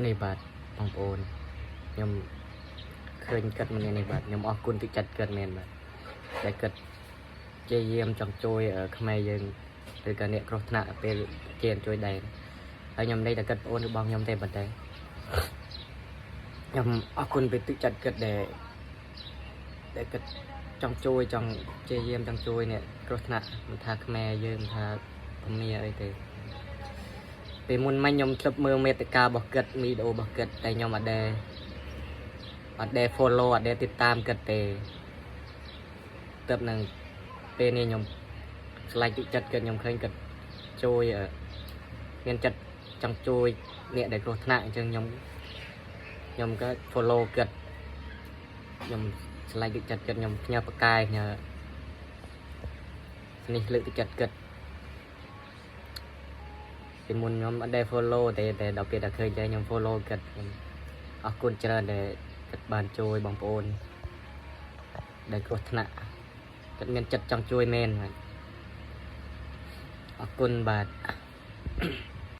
នេះបាទបងប្អូនខ្ញុំឃើញគាត់ម្នាក់នេះបាទខ្ញុំអរគុណទឹកចិត្តគាត់មែនបាទតែគាត់ព្យាយាមចង់ជួយខ្មែរយើងឬក៏អ្នកគ្រោះថ្នាក់ពេលគេជួយដែរហើយខ្ញុំនេះតែគាត់ប្អូនរបស់ខ្ញុំទេប៉ុន្តែខ្ញុំអរគុណពីទឹកចិត្តគាត់ដែលគាត់ចង់ជួយចង់ព្យាយាមចង់ជួយអ្នកគ្រោះថ្នាក់មិនថាខ្មែរយើងមិនថាពមាអីទេ ពេលមុនមកខ្ញុំធ្លាប់មើលមេតិការបស់គាត់វីដេអូរបស់គាត់តែខ្ញុំអត់ដែល follow អត់ដែលติดតាមគាត់ទេទៅនឹងពេលនេះខ្ញុំឆ្លាញ់ទឹកចិត្តគាត់ខ្ញុំឃើញគាត់ជួយមានចិត្តចង់ជួយអ្នកដែលគ្រោះថ្នាក់អញ្ចឹងខ្ញុំក៏ follow គាត់ខ្ញុំឆ្លាញ់ទឹកចិត្តគាត់ខ្ញុំផ្ញើបកាយផ្ញើនេះលើកទឹកចិត្តគាត់ ពីមុនខ្ញុំអត់ដែល follow ទេតែដល់ពេលតែឃើញតែខ្ញុំ follow គាត់ខ្ញុំអរគុណច្រើនដែលគាត់បានជួយបងប្អូនដែលគ្រោះថ្នាក់គាត់មានចិត្តចង់ជួយមែនបាទអរគុណបាទ។